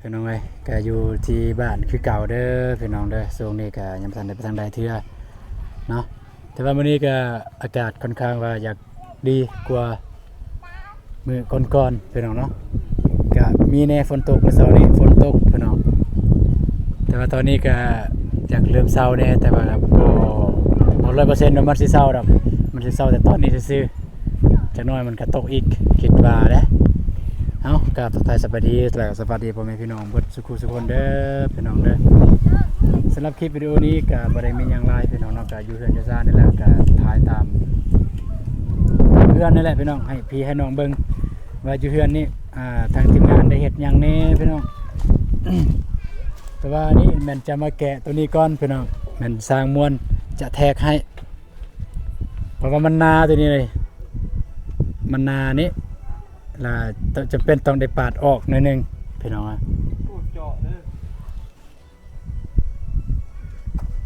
ພີ່ນ້ອງເອີຍ ກະຢູ່ທີ່ບ້ານຄືເກົ່າເດີພີ່ນ້ອງເດີ. ຊ່ວງນີ້ກະຍັງບໍ່ທັນໄດ້ໄປທາງໃດເທື່ອເນາະ ແຕ່ວ່າມື້ນີ້ກະອາກາດຄ່ອນຂ້າງວ່າຢາກດີກວ່າມື້ກ່ອນໆ ພີ່ນ້ອງເນາະ. ກະມີແດ່ຝົນຕົກ ມື້ເຊົ້ານີ້ຝົນຕົກພີ່ນ້ອງ ແຕ່ວ່າຕອນນີ້ກະຢາກເລີ່ມເຊົາແດ່ ແຕ່ວ່າກະບໍ່ ບໍ່ຮ້ອຍເປີເຊັນວ່າມັນຊິເຊົາດອກ ມັນຊິເຊົາແຕ່ຕອນນີ້ຊື່ໆ. ຈັກໜ້ອຍມັນກະຕົກອີກ ຄິດວ່າເດ້. ເອົ້າ ກະທັກທາຍສະບາຍດີ ແລະ ສະຫວັດດີພໍ່ແມ່ພີ່ນ້ອງເບິດສູ່ຄູ່ສູ່ຄົນເດີພີ່ນ້ອງເດີ. ສຳລັບຄລິບວິດີໂອນີ້ກະບໍ່ໄດ້ມີຫຍັງຫຼາຍພີ່ນ້ອງເນາະ ກະຢູ່ເຮືອນຢູ່ຊານນີ້ແຫຼະ ກະຖ່າຍຕາມເຮືອນນີ້ແຫຼະພີ່ນ້ອງ ໃຫ້ພີ່ໃຫ້ນ້ອງເບິ່ງວ່າຢູ່ເຮືອນນີ້ ອ່າ ທາງທີມງານໄດ້ເຮັດຫຍັງແດ່ພີ່ນ້ອງ. ແຕ່ວ່ານີ້ແມ່ນຈະມາແກະໂຕນີ້ກ່ອນພີ່ນ້ອງ ແມ່ນຊ່າງມ່ວນຈະແທກໃຫ້ ເພາະວ່າມັນໜາໂຕນີ້ເລີຍ ມັນໜານີ້ ລະຈຳເປັນຕ້ອງໄດ້ປາດອອກໜ້ອຍໜຶ່ງພີ່ນ້ອງ ໂອ້ ເຈາະເດີ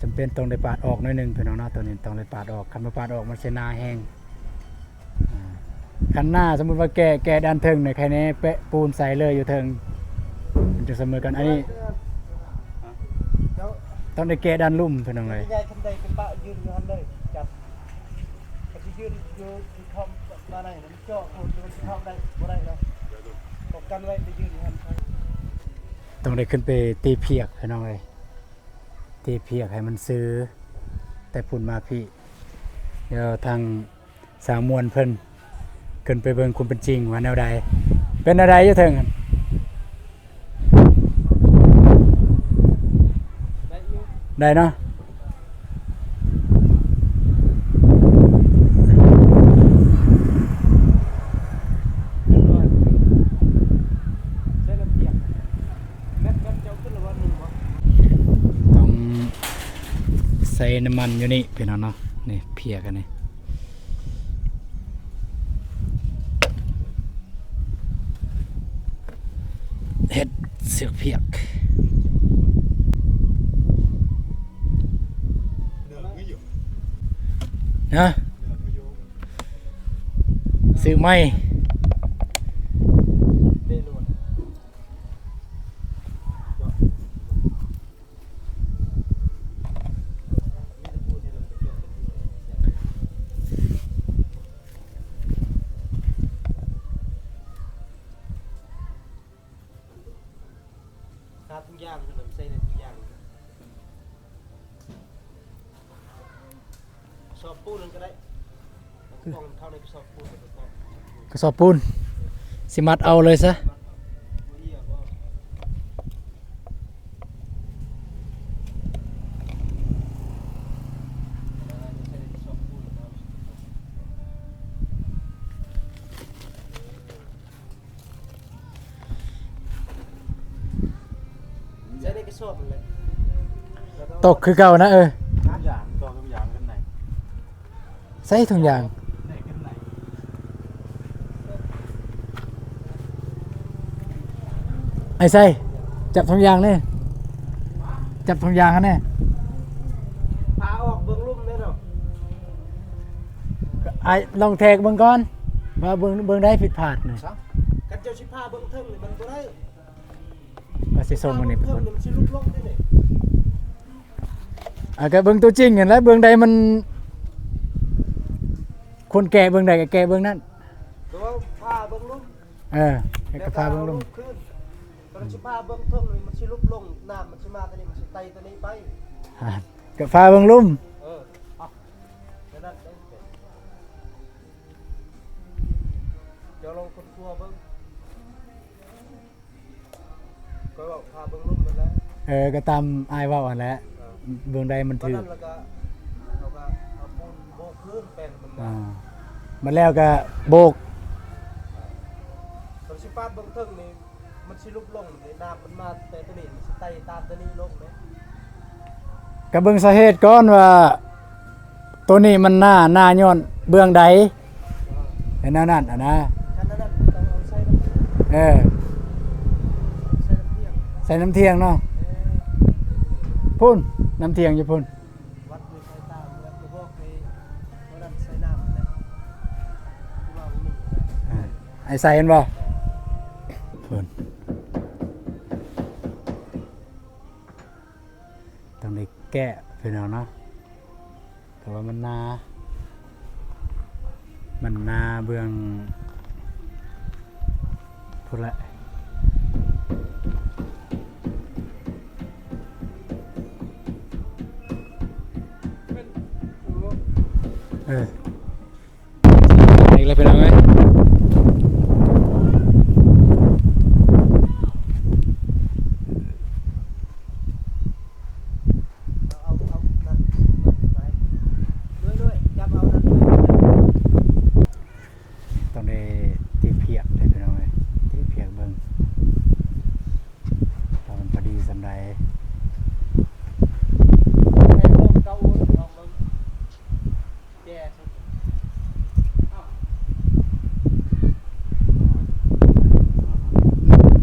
ຈຳເປັນຕ້ອງໄດ້ປາດອອກໜ້ອຍໜຶ່ງພີ່ນ້ອງເນາະ. ໂຕນີ້ຕ້ອງໄດ້ປາດອອກ ຄັນບໍ່ປາດອອກມັນຊິໜາແຮງ. ອ່າ ຄັນໜ້າ ສົມມຸດວ່າແກະ ແກະດ້ານເທິງນີ້ ໃຄແນ່ແປະປູນໃສ່ເລີຍຢູ່ເທິງ ມັນຈະສະເໝີກັນ. ອັນນີ້ຕ້ອງໄດ້ແກະດ້ານລຸ່ມພີ່ນ້ອງເອີຍ ໃຫຍ່ຄັນໃດກະປະຢືນຢູ່ຫັ້ນເລີຍ ຈັບ ຄັນຊິຢືນຢູ່ທີ່ຄອມມາໃນມັນເຈາະໂພດ ມັນຊິເຂົ້າໄດ້ບໍ່ໄດ້ເນາະ ປ້ອງກັນໄວ້ໄປຢືນຢູ່ຫັ້ນ. ຕ້ອງໄດ້ຂຶ້ນໄປຕີພຽກພີ່ນ້ອງເອີຍ ຕີພຽກໃຫ້ມັນຊື່ ແຕ່ພຸ້ນມາພີ້ ດຽວທາງຊ່າງມ່ວນເພິ່ນຂຶ້ນໄປເບິ່ງຄວາມເປັນຈິງວ່າແນວໃດ ເປັນແນວໃດຢູ່ເທິງ ໄດ້ເນາະ. ຕ້ອງໃສ່ນ້ຳມັນຢູ່ນີ້ພີ່ນ້ອງເນາະ ນີ້ພຽກອັນນີ້ ເຮັດເຊືອກພຽກ ຮະ ຊື້ໃໝ່. ຄາບທຸກຢ່າງ ໃສ່ໄດ້ທຸກຢ່າງ ກະສອບປູນນັ້ນກະໄດ້ ເອົາຂອງເຂົ້າໃນກະສອບປູນ ກະສອບປູນ ຊິມັດເອົາເລີຍຊະ. ໃສ່ໃນກະສອບນັ້ນແຫຼະ ຕົກຄືເກົ່ານະ ເອີ ທຸກຢ່າງ ຕໍ່ທຸກຢ່າງຂຶ້ນໃນ ໃສ່ຖົງຢາງ ໄອ້ໄຊ ຈັບຖົງຢາງແນ່ ຈັບຖົງຢາງຫັ້ນແນ່ ພາອອກເບິ່ງລຸ່ມແນ່ເນາະ. ອ້າຍລອງແທກເບິ່ງກ່ອນ ວ່າເບິ່ງ ເບິ່ງໃດຜິດພາດນີ້ ຄັນເຈົ້າຊິພາເບິ່ງເທິງນີ້ມັນບໍ່ໄດ້ ວ່າຊິສົ່ງອັນນີ້ໄປ ເບິ່ງເທິງນີ້ມັນຊິຫຼຸບລົງເດ້ນີ້ ອ່າ ກະເບິ່ງຕົວຈິງຫັ້ນແຫຼະ ເບິ່ງໃດມັນ ຄວນແກະເບິ່ງໃດກະແກະເບິ່ງນັ້ນ ແຕ່ວ່າພາເບິ່ງລຸ່ມ ເອີ ກະພາເບິ່ງລຸ່ມ ຄັນຊິພາເບິ່ງເທິງນີ້ມັນຊິຫຼຸບລົງ ນ້ຳມັນຊິມາໂຕນີ້ ມັນຊິໄຕ່ໂຕນີ້ໄປ ກະພາເບິ່ງລຸ່ມ ເອີ ແນວນັ້ນເດ້ ເຈົ້າລອງຄົ້ນຄວ້າເບິ່ງ ຂ້ອຍເວົ້າພາເບິ່ງລຸ່ມນັ້ນແຫຼະ ເອີ ກະຕາມອ້າຍເວົ້າຫັ້ນແຫຼະ ເອີ ເບິ່ງໃດມັນຖືກ ຕອນນັ້ນລະກະ ເຮົາກະເອົາປູນໂບກພື້ນແປນມັນ ອ່າ ມາແລ້ວກະໂບກ ປາດເບື້ອງເທິງນີ້ ມັນຊິຫຼຸບລົງເດ້ ນ້ຳມັນມາແຕ່ໂຕນີ້ ມັນຊິໄຕ່ຕາມໂຕນີ້ລົງເດ້. ກໍເບິ່ງສາເຫດກ່ອນວ່າ ໂຕນີ້ມັນໜາ ໜາຍ້ອນເບື້ອງໃດ ເອີ ເຮັດແນວນັ້ນຫັ້ນນະ. ຄັນອັນນັ້ນຕ້ອງເອົາໃສ່ນ້ຳ ເອີ ໃສ່ນ້ຳທຽງ ໃສ່ນ້ຳທຽງເນາະ. ເອີ ພຸ້ນ ນ້ຳທຽງຢູ່ພຸ້ນ. ວັດຢູ່ໃສ່ຕາມແລ້ວກໍບອກໃຫ້ຄົນນັ້ນໃສ່ນ້ຳແຫຼະ ຄືວ່າມື້ນີ້ ອ່າ ໃຫ້ໃສ່ແມ່ນບໍ່? ເພິ່ນຕ້ອງໄດ້ແກະພີ່ນ້ອງເນາະ ເພາະວ່າມັນໜາ ມັນໜາເບື້ອງພຸ້ນແຫຼະ. ເອີ ອີກແລ້ວພີ່ນ້ອງເອີຍ. ຕ້ອງໄດ້ຕີພຽກເດ້ພີ່ນ້ອງເອີຍ ຕີພຽກເບິ່ງວ່າມັນພໍດີສ່ຳໃດ.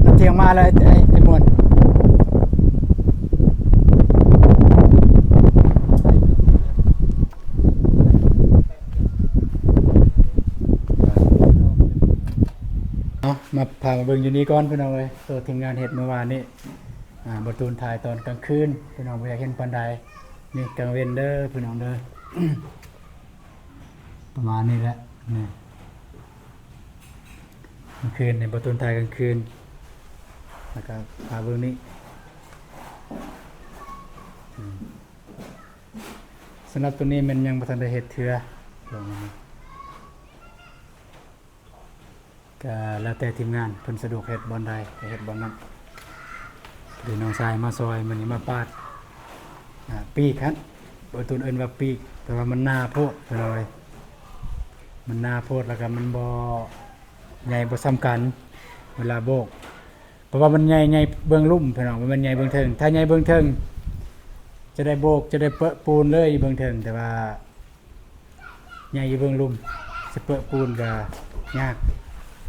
ນ້ຳທຽງມາແລ້ວ ໄອ້ ໄອ້ ໄອ້ມ່ວນ. ເອົາ ມາ ພາມາເບິ່ງຢູ່ນີ້ກ່ອນພີ່ນ້ອງເອີຍ ໂຕທີມງານເຮັດມື້ວານນີ້. ອ່າ ບ່າວຕູນຖ່າຍຕອນກາງຄືນ ພີ່ນ້ອງບໍ່ຢາກເຫັນປານໃດ. ນີ້ກາງເວັນເດີພີ່ນ້ອງເດີ ປະມານນີ້ແຫຼະ. ນີ້ ກາງຄືນນີ້ ບ່າວຕູນຖ່າຍກາງຄືນ ແລ້ວກໍພາເບິ່ງນີ້. ອືມ ສຳລັບໂຕນີ້ແມ່ນຍັງບໍ່ທັນໄດ້ເຮັດເທື່ອ ເບິ່ງນີ້. ກໍແລ້ວແຕ່ທີມງານເພິ່ນສະດວກເຮັດບ່ອນໃດກໍເຮັດບ່ອນນັ້ນ. ຫຼືນ້ອງຊາຍມາຊ່ອຍ ມື້ນີ້ມາປາດ ອ່າ ປີກຫັ້ນ ບ່າວຕູນເອີ້ນວ່າປີກ ແຕ່ວ່າມັນໜາໂພດພີ່ນ້ອງເອີຍ ມັນໜາໂພດ ແລ້ວກໍມັນບໍ່ໃຫຍ່ ບໍ່ສ່ຳກັນເວລາໂບກ ເພາະວ່າມັນໃຫຍ່ ໃຫຍ່ເບື້ອງລຸ່ມພີ່ນ້ອງ ບໍ່ແມ່ນໃຫຍ່ເບື້ອງເທິງ. ຖ້າໃຫຍ່ເບື້ອງເທິງຈະໄດ້ໂບກ ຈະໄດ້ເປິະປູນເລີຍຢູ່ເບື້ອງເທິງ ແຕ່ວ່າ ໃຫຍ່ຢູ່ເບື້ອງລຸ່ມ ຊິເປິະປູນກໍຍາກ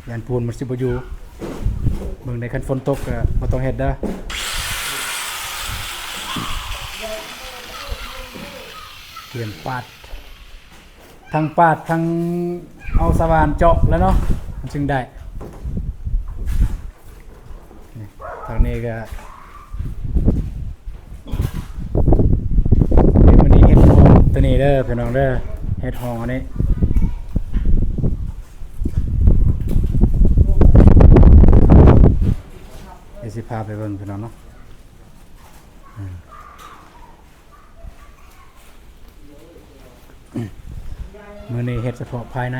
ຢ້ານປູນມັນຊິບໍ່ຢູ່. ເບິ່ງໃນ ຄັນຝົນຕົກກໍບໍ່ຕ້ອງເຮັດເດີ. ກຽມປາດ ທັງປາດ ທັງເອົາສະຫວ່ານເຈາະແລ້ວເນາະ ມັນຈຶ່ງໄດ້. ນີ້ ທາງນີ້ກໍ ນີ້ ມື້ນີ້ເຮັດຫ້ອງຕົວນີ້ເດີພີ່ນ້ອງເດີ ເຮັດຫ້ອງອັນນີ້ ດຽວຊິພາໄປເບິ່ງພີ່ນ້ອງເນາະ. ອືມ ມື້ນີ້ເຮັດສະເພາະພາຍໃນ.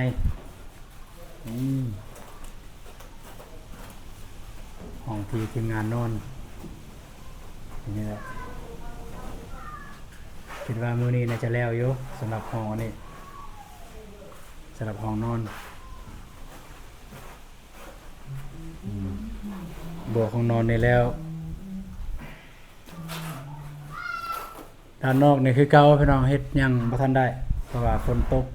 ອືມ ຫ້ອງທີ່ທີມງານນອນ ນີ້ແຫຼະ ຄິດວ່າມື້ນີ້ໜ້າຈະແລ້ວຢູ່ ສຳລັບຫ້ອງອັນນີ້ ສຳລັບຫ້ອງນອນ. ອືມ ບໍ່ ຫ້ອງນອນນີ້ແລ້ວ ດ້ານນອກນີ້ຄືເກົ່າພີ່ນ້ອງ ເຮັດຫຍັງບໍ່ທັນໄດ້ ເພາະວ່າຝົນຕົກ.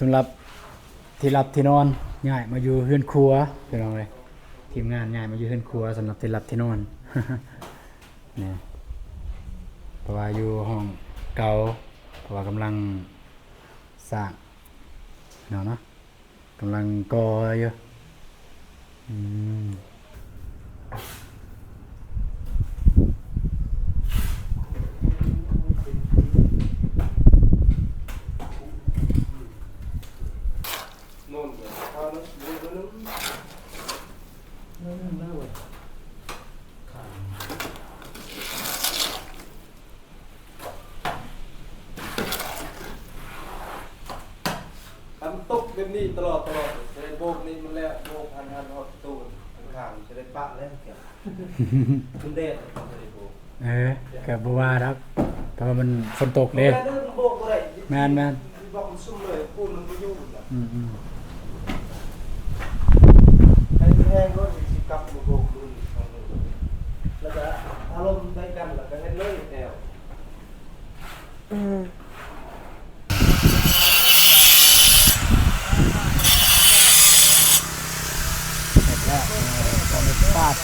ສຳລັບ ທີ່ຫຼັບທີ່ນອນ ຍ້າຍມາຢູ່ເຮືອນຄົວ ພີ່ນ້ອງເອີຍ. ທີມງານຍ້າຍມາຢູ່ເຮືອນຄົວສຳລັບທີ່ຫຼັບທີ່ນອນ ນີ້ ເພາະວ່າຢູ່ຫ້ອງເກົ່າ ເພາະວ່າກຳລັງສ້າງເນາະ ເນາະ ກຳລັງກໍ່ຢູ່ ອືມ. ຄັນຕົກແບບນີ້ຕະຫຼອດ ຕະຫຼອດ ຊິໄດ້ໂບກນີ້ມັນແລ້ວ ໂບກຫັ້ນ ຫັ້ນຮອດປະຕູຂ້າງໆ ຊິໄດ້ປະແລ້ວ ມັນແດດ ເອີ ກໍບໍ່ວ່າດອກ ເພາະວ່າມັນຝົນຕົກເດ້. ແມ່ນໆ ບອກມັນຊຸ່ມເລີຍ ປູນມັນບໍ່ຢູ່ແລ້ວ. ອືມໆ ໃຫ້ມັນແຫ້ງກ່ອນ ຊິກັບມາໂບກ ແລ້ວກໍອາລົມໃສ່ກັນ ແລ້ວກໍເຮັດເລີຍແລ້ວ. ອືມ ເສດແລ້ວ ເອີ ຕ້ອງໄດ້ປາດ.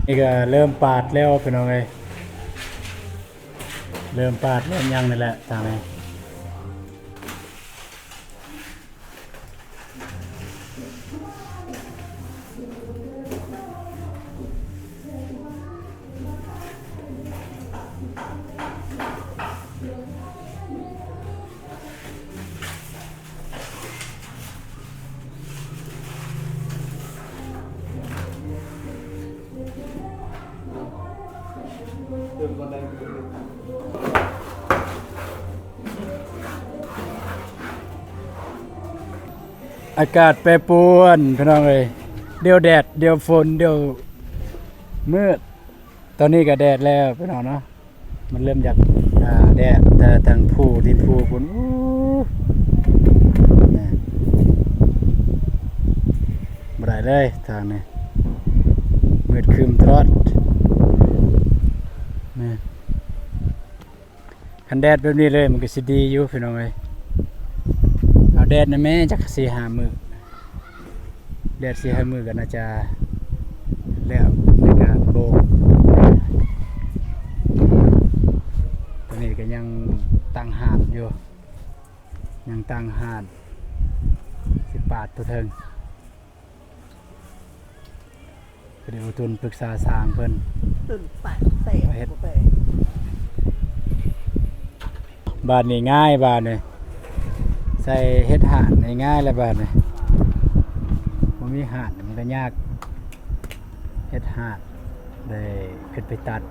ນີ້ກໍເລີ່ມປາດແລ້ວພີ່ນ້ອງເອີຍ ເລີ່ມປາດເລີ່ມຫຍັງນີ້ແຫຼະທາງນີ້. ອາກາດແປປວນພີ່ນ້ອງເອີຍ ດຽວແດດ ດຽວຝົນ ດຽວມືດ. ຕອນນີ້ກໍແດດແລ້ວພີ່ນ້ອງເນາະ ມັນເລີ່ມຢາກ ອ່າ ແດດ ແຕ່ທາງພູດິນພູພຸ້ນ ໂອ້ ແມ່ນ ບໍ່ໄດ້ເລີຍທາງນີ້ ມືດຄຶ້ມຕະຫຼອດ ແມ່ນ. ຄັນແດດແບບນີ້ເລີຍ ມັນກໍຊິດີຢູ່ພີ່ນ້ອງເອີຍ ເອົາແດດນະແມ້ ຈັກສີ່ຫ້າມື້ ແດດສີ່ຫ້າມື້ກໍໜ້າຈະແລ້ວໃນການໂບກ. ຕອນນີ້ກໍຍັງຕັ້ງຫາດຢູ່ ຍັງຕັ້ງຫາດ ຊິປາດຕົວເທິງ. ກໍໄດ້ອຸທຸນປຶກສາຊ່າງເພິ່ນ ຕື່ນປາກແຕກ ເຮັດ ບໍ່ແປ ບາດນີ້ງ່າຍ ບາດນີ້ໃສ່ເຮັດຫາດນີ້ງ່າຍແລ້ວ ບາດນີ້ບໍ່ມີຫາດມັນກໍຍາກ ເຮັດຫາດໄດ້ຂຶ້ນໄປຕັດ.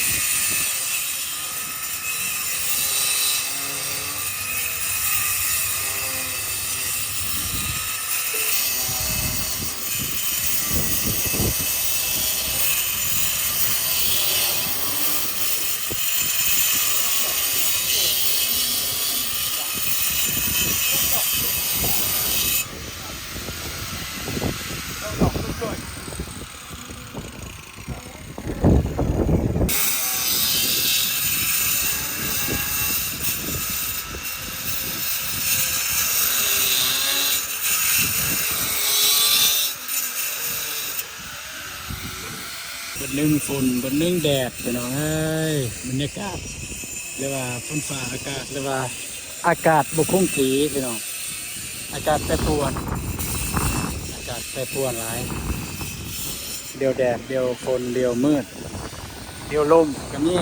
ເ ເບິດໜຶ່ງຝົນ ເບິດໜຶ່ງແດດ ພີ່ນ້ອງເອີຍ. ບັນຍາກາດ ຫຼືວ່າຝົນຟ້າອາກາດ ຫຼືວ່າອາກາດບໍ່ຄົງທີ່ ພີ່ນ້ອງ, ອາກາດແປປວນ ອາກາດແປປວນຫຼາຍ, ດຽວແດດ ດຽວຝົນ ດຽວມືດ ດຽວລົມກໍມີ.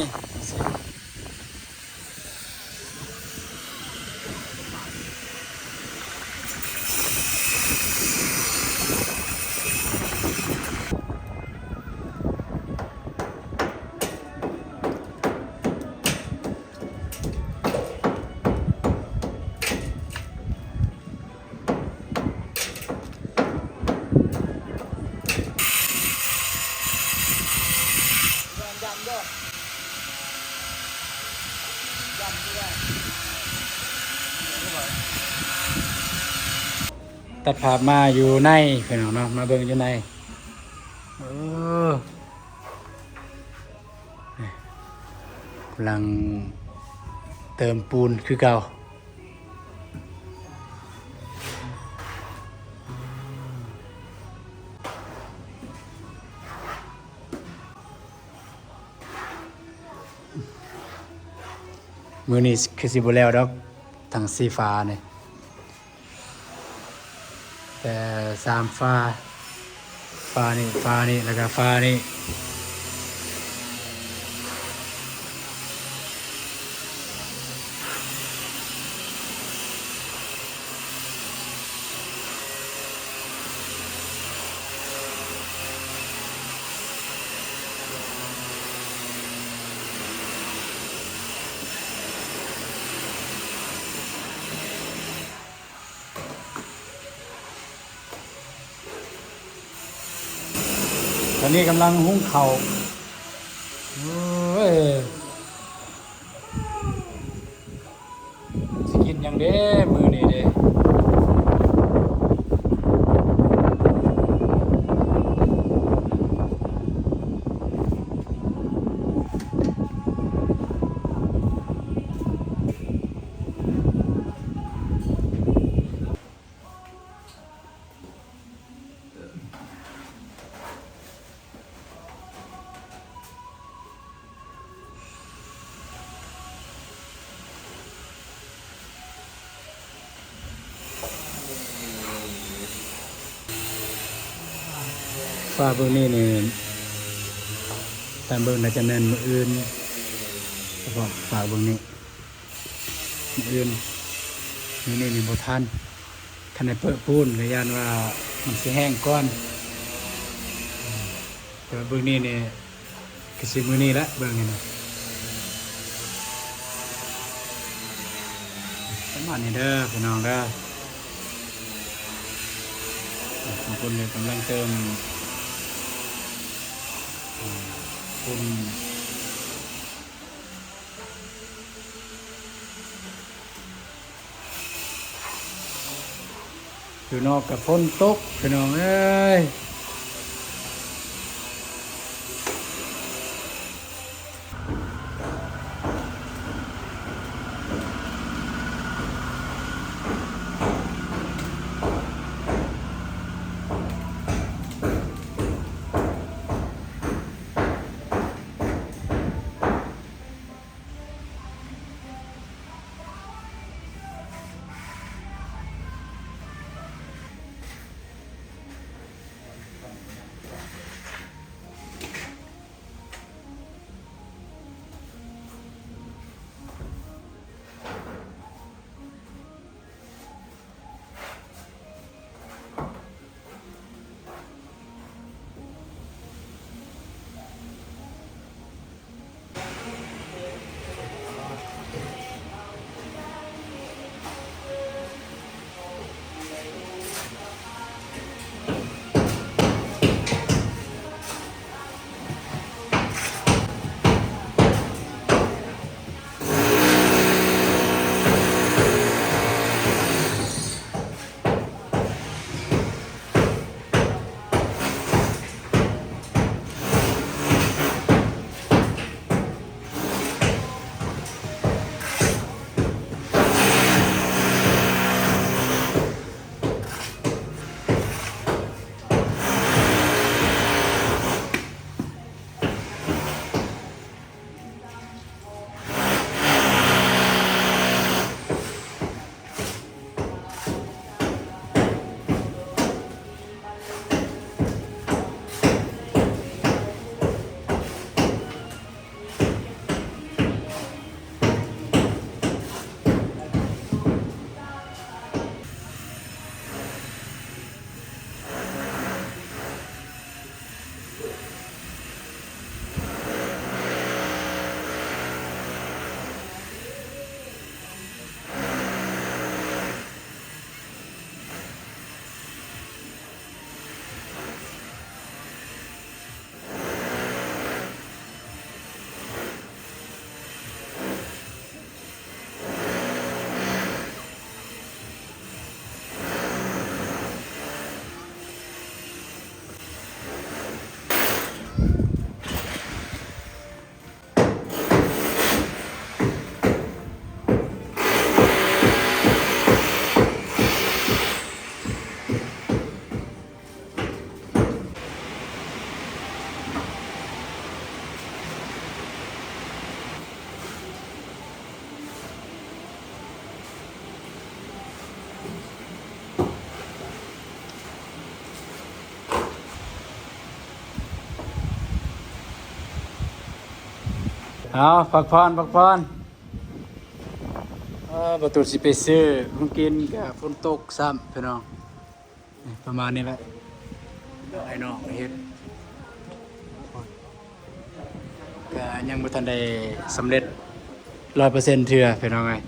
ຕັດພາບມາຢູ່ໃນ ພີ່ນ້ອງເນາະ, ມາເບິ່ງຢູ່ໃນ. ເອີ ກຳລັງເຕີມປູນຄືເກົ່າ. ມື້ນີ້ຄືຊິບໍ່ແລ້ວດອກ ທັງສີ່ຝານີ້. ແຕ່ສາມຝາ, ຝານີ້ ຝານີ້ ແລ້ວກໍຝານີ້. ຕອນນີ້ກຳລັງຫຸງເຂົ້າ. ໂອ້ຍ ຊິກິນຫຍັງເດ້ມື້ນີ້ເດ້? ຝາເບິ່ງນີ້ນີ້ ຕາມເບິ່ງໜ້າຈະແມ່ນມື້ອື່ນ ສະເພາະຝາເບິ່ງນີ້ ມື້ອື່ນ. ມື້ນີ້ນີ້ບໍ່ທັນ ຄັນໄດ້ເປີະປູນກໍຢ້ານວ່າມັນຊິແຫ້ງກ່ອນ. ແຕ່ວ່າເບິ່ງນີ້ນີ້ ກໍຊິມື້ນີ້ແຫຼະ ເບິ່ງນີ້ນະ. ປະມານນີ້ເດີພີ່ນ້ອງເດີ. ບາງຄົນກໍກຳລັງເຕີມ ອາ ຝຸ່ນ. ຢູ່ນອກກໍຝົນຕົກ ພີ່ນ້ອງເອີຍ. ເອົາ ພັກຜ່ອນ ພັກຜ່ອນ. ເອີ ບໍ່ຕູດຊິໄປຊື້ຂອງກິນ ກະຝົນຕົກຊ້ຳ ພີ່ນ້ອງ. ນີ້ ປະມານນີ້ແຫຼະ ອ້າຍນ້ອງເຮັດ ກະຍັງບໍ່ທັນໄດ້ສຳເລັດຮ້ອຍເປີເຊັນເທື່ອ ພີ່ນ້ອງເອີຍ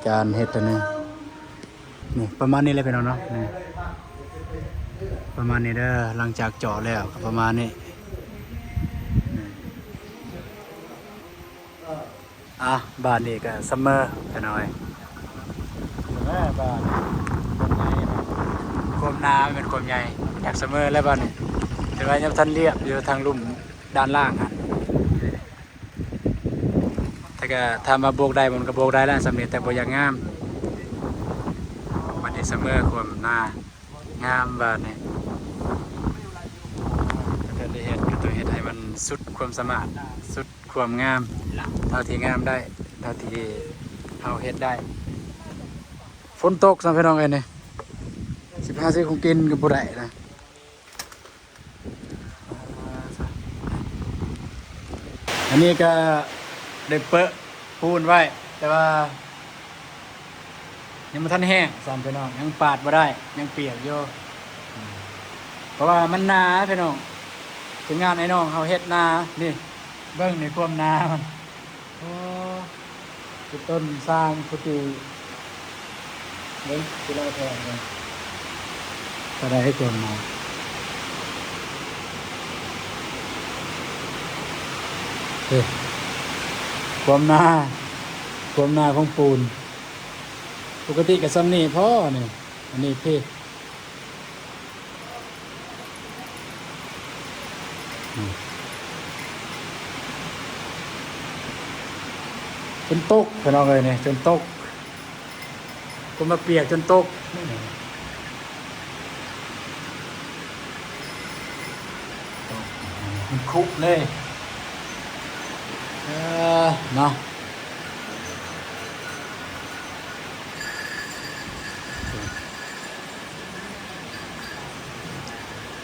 ການເຮັດອັນນີ້. ນີ້ ປະມານນີ້ແຫຼະ ພີ່ນ້ອງເນາະ. ນີ້ ປະມານນີ້ເດີ ຫຼັງຈາກເຈາະແລ້ວກະປະມານນີ້. ນີ້ ອ່ະ ບາດນີ້ກະຊັມເມີ ພີ່ນ້ອງເອີຍ. ແມ່ບາດ ຄວາມໜາແມ່ນຄວາມໃຫຍ່ ຢາກຊັມເມີແລ້ວບາດນີ້. ແຕ່ວ່າຍັງບໍ່ທັນລຽບຢູ່ທາງລຸ່ມດ້ານລ່າງຫັ້ນ. ແຕ່ກະຖາມວ່າໂບກໄດ້ບໍ່ ມັນກະໂບກໄດ້ແຫຼະ ສ່ຳນີ້ ແຕ່ບໍ່ຢາກງາມ. ບາດນີ້ສະເໝີຄວາມໜາງາມບາດນີ້ ກະຕ້ອງໄດ້ເຮັດ ກະຕ້ອງເຮັດໃຫ້ມັນສຸດຄວາມສາມາດ ສຸດຄວາມງາມ ເທົ່າທີ່ງາມໄດ້ ເທົ່າທີ່ເຮົາເຮັດໄດ້. ຝົນຕົກຊ້ຳ ພີ່ນ້ອງເອີຍ ນີ້ ຊິພາຊື້ຂອງກິນກະບໍ່ໄດ້ນະ. ອັນນີ້ກະໄດ້ເປິະປູນໄວ້ ແຕ່ວ່າຍັງບໍ່ທັນແຫ້ງຊ້ຳ ພີ່ນ້ອງ ຍັງປາດບໍ່ໄດ້ ຍັງປຽກຢູ່ ເພາະວ່າມັນໜາ ພີ່ນ້ອງ. ທີມງານອ້າຍນ້ອງເຮົາເຮັດໜາ ນີ້ ເບິ່ງນີ້ຄວາມໜາມັນ. ໂອ້ ຄືຕົ້ນຊ້າງພຸດຕິ ເບິ່ງ ຄືລາວແພງເບິ່ງ ເທົ່າໃດກວ່າມາ. ເອີ ຄວາມໜາ ຄວາມໜາຂອງປູນ ປົກກະຕິກະຊ່ຳນີ້ພໍນີ້ ອັນນີ້ພີ້. ອືມ ຈົນຕົກ ພີ່ນ້ອງເອີຍ ນີ້ ຈົນຕົກ ຄົນມາປຽກຈົນຕົກ ມັນຄຸເລີຍ ເອີ ເນາະ.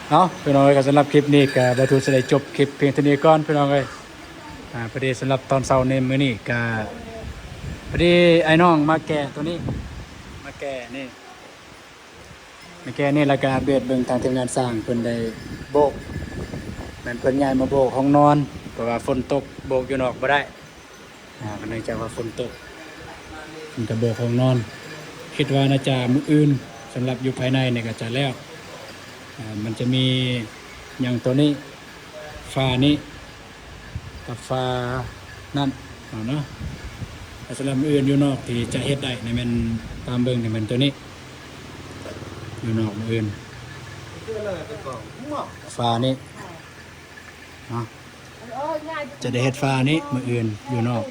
ເອົາ ພີ່ນ້ອງເອີຍ ກະສຳລັບຄລິບນີ້ກະບ່າວທູດຊິໄດ້ຈົບຄລິບພຽງເທົ່ານີ້ກ່ອນ ພີ່ນ້ອງເອີຍ. ອາ ພໍດີສຳລັບຕອນເຊົ້າໃນມື້ນີ້ກະ ພໍດີອ້າຍນ້ອງມາແກ່ໂຕນີ້ ມາແກ່ນີ້ ມາແກ່ນີ້ ແລ້ວກະອັບເດດເບິ່ງທາງທີມງານຊ່າງເພິ່ນໄດ້ໂບກ ແມ່ນເພິ່ນຍ້າຍມາໂບກຫ້ອງນອນ ເພາະວ່າຝົນຕົກໂບກຢູ່ນອກບໍ່ໄດ້. ອາ ກະເນື່ອງຈາກວ່າຝົນຕົກ ເພິ່ນກະໂບກຫ້ອງນ ຄິດວ່າໜ້າຈະມື້ອື່ນ ສຳລັບຢູ່ພາຍໃນນີ້ກະຈະແລ້ວ. ອາ ມັນຈະມີຫຍັງໂຕນີ້ ຝານີ້ກັບຝານັ້ນເນາະ ແລະ ສຳລັບມື້ອື່ນຢູ່ນອກທີ່ຈະເຮັດໄດ້ນີ້ແມ່ນ ຕາມເບິ່ງນີ້ແມ່ນໂຕນີ້ ຢູ່ນອກມື້ອື່ນ ຝານີ້ເນາະ. ຈະໄດ້ເຮັດຝານີ້ມື້ອື່ນຢູ່ນອກ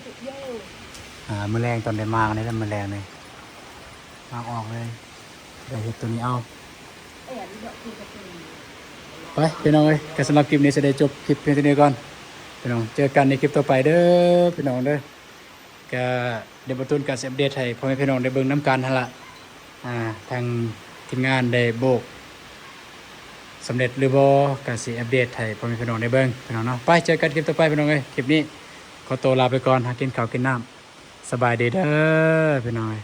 ອາ ມື້ແລງຕອນໄດ້ມານີ້ແຫຼະ ມື້ແລງນີ້ມາອອກເລີຍ ໄດ້ເຮັດໂຕນີ້ເອົາ. ໄປ ພີ່ນ້ອງເອີຍ ກະສຳລັບຄລິບນີ້ຊິໄດ້ຈົບຄລິບພຽງເທົ່ານີ້ກ່ອນ ພີ່ນ້ອງ ເຈີກັນໃນຄລິບຕໍ່ໄປເດີ ພີ່ນ້ອງເດີ. ກະດຽວບ່າວຕູນກະຊິອັບເດດໃຫ້ພໍ່ແມ່ພີ່ນ້ອງໄດ້ເບິ່ງນຳກັນຫັ້ນລະ ອາ ທາງທີມງານໄດ້ໂບກສຳເລັດຫຼືບໍ່ ກະຊິອັບເດດໃຫ້ພໍ່ແມ່ພີ່ນ້ອງໄດ້ເບິ່ງ ພີ່ນ້ອງເນາະ. ໄປ ເຈີກັນຄລິບຕໍ່ໄປ ພີ່ນ້ອງເອີຍ ຄລິບນີ້ຂໍໂຕລາໄປກ່ອນ ຫາກິນເຂົ້າກິນນ້ຳ ສະບາຍດີເດີ ພີ່ນ້ອງເອີຍ.